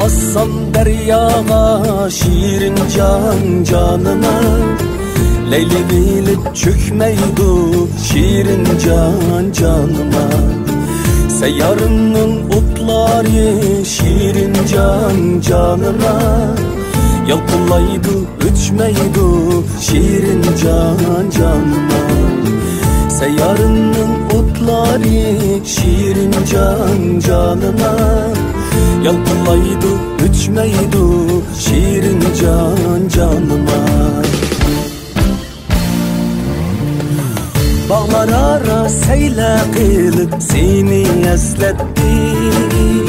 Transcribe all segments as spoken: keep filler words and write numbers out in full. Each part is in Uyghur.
ئاسسام دەرياغا شېرىن جان جانىما، لەيلى بىلىپ چۆكمەيدۇ شېرىن جان جانىما. سەييارىمنىڭ ئوتلارى شېرىن جان جانىما، يالقۇنلايدۇ ئۆچمەيدۇ شېرىن جان جانىما. سەييارىمنىڭ ئوتلارى شېرىن جان جانىما، يالقۇنلايدۇ ئۆچمەيدۇ شېرىن جان جانىما. باغلار ئارا سەيلە قىلىپ سېنى ئەسلەتتىم،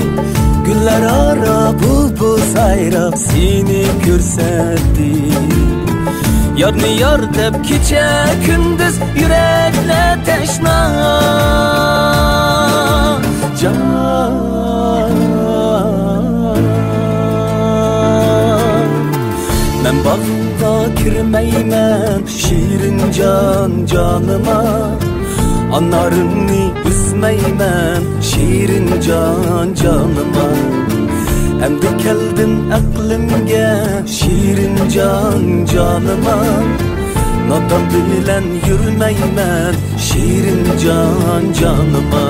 گۈللەر ئارا بۇلبۇل سايراپ سېنى كۆرسەتتىم. يارنى يار دەپ كېچە كۈندۈز يۈرەكلەر تەشنا جان. مەن باغقا كىرمەيمەن شېرىن جان جانىما، ئانارىمنى ئۈزمەيمەن شېرىن جان جانىما. ئەمدى كەلدىم ئەقلىمگە شېرىن جان جانىما، نادان بىلەن يۈرمەيمەن شېرىن جان جانىما.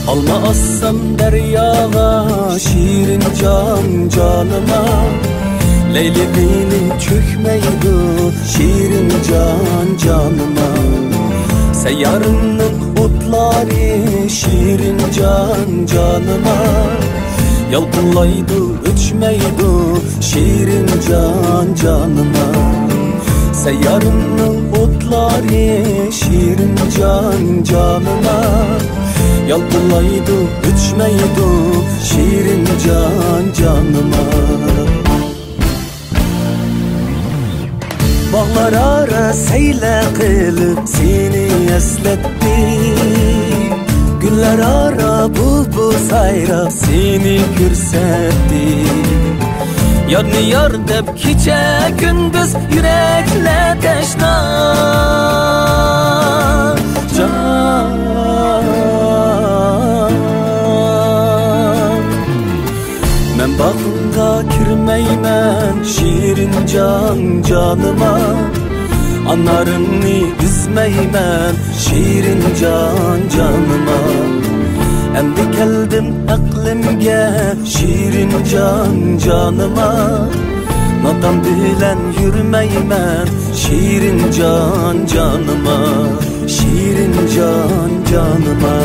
ئالما ئاتسام دەرياغا شېرىن جان جانىما، لەيلى بىلىپ چۆكمەيدۇ شېرىن جان جانىما. سەييارىمنىڭ ئوتلارى شېرىن جان جانىما، يالقۇنلايدۇ ئۆچمەيدۇ شېرىن جان جانىما. سەييارىمنىڭ ئوتلارى شېرىن جان جانىما، يالقۇنلايدۇ ئۆچمەيدۇ شېرىن جان جانىما. باغلار ئارا سەيلە قىلىپ سېنى ئەسلەتتىم، گۈللەر ئارا بۇلبۇل سايراپ سېنى كۆرسەتتىم. يارنى يار دەپ كېچە كۈندۈز يۈرەكلەر تەشنا جان. مەن باغقا كىرمەيمەن شېرىن جان جانىما، ئانارىمنى ئۈزمەيمەن شېرىن جان جانىما. ئەمدى كەلدىم ئەقلىمگە شېرىن جان جانىما، نادان بىلەن يۈرمەيمەن شېرىن جان جانىما، شېرىن جان جانىما.